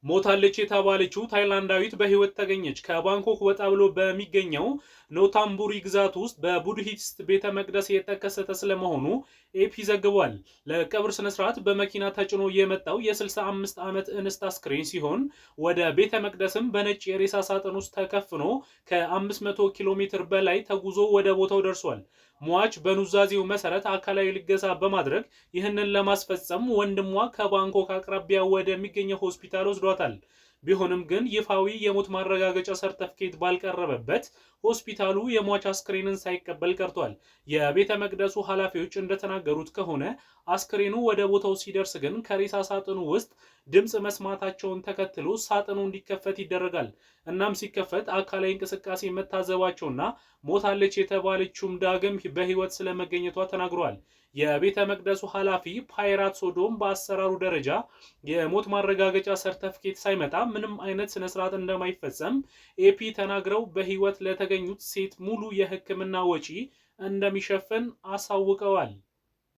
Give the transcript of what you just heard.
ሞታለች የተባለችው ታይላንዳዊት በህይወት ተገኘች። ከባንኮክ ወጣ ብሎ በሚገኘው ኖንታቡሪ ግዛት ውስጥ በቡድሂስት ቤተ መቅደስ የተከሰተ ስለመሆኑ ኤፒ ዘግቧል። ለቀብር ስነስርዓት በመኪና ተጭኖ የመጣው የ65 ዓመት እንስት አስክሬን ሲሆን ወደ ቤተ መቅደስም በነጭ የሬሳ ሳጥን ውስጥ ተከፍኖ ከ500 ኪሎ ሜትር በላይ ተጉዞ ወደ ቦታው ደርሷል። ሟች በኑዛዜው መሰረት አካላዊ ልገሳ በማድረግ ይህንን ለማስፈጸም ወንድሟ ከባንኮክ አቅራቢያ ወደሚገኘው ሆስፒታል ወስዷታል። ቢሆንም ግን ይፋዊ የሞት ማረጋገጫ ሰርተፍኬት ባልቀረበበት ሆስፒታሉ የሟች አስክሬንን ሳይቀበል ቀርቷል። የቤተ መቅደሱ ኃላፊዎች እንደተናገሩት ከሆነ አስክሬኑ ወደ ቦታው ሲደርስ ግን ከሬሳ ሳጥኑ ውስጥ ድምፅ መስማታቸውን ተከትሎ ሳጥኑ እንዲከፈት ይደረጋል። እናም ሲከፈት አካላዊ እንቅስቃሴ መታዘባቸውና ሞታለች የተባለችውም ዳግም በሕይወት ስለመገኘቷ ተናግረዋል። የቤተ መቅደሱ ኃላፊ ፓይራት ሶዶም በአሰራሩ ደረጃ የሞት ማረጋገጫ ሰርተፍኬት ሳይመጣ ምንም አይነት ስነስርዓት እንደማይፈጸም ኤፒ ተናግረው በሕይወት ለተገኙት ሴት ሙሉ የሕክምና ወጪ እንደሚሸፍን አሳውቀዋል።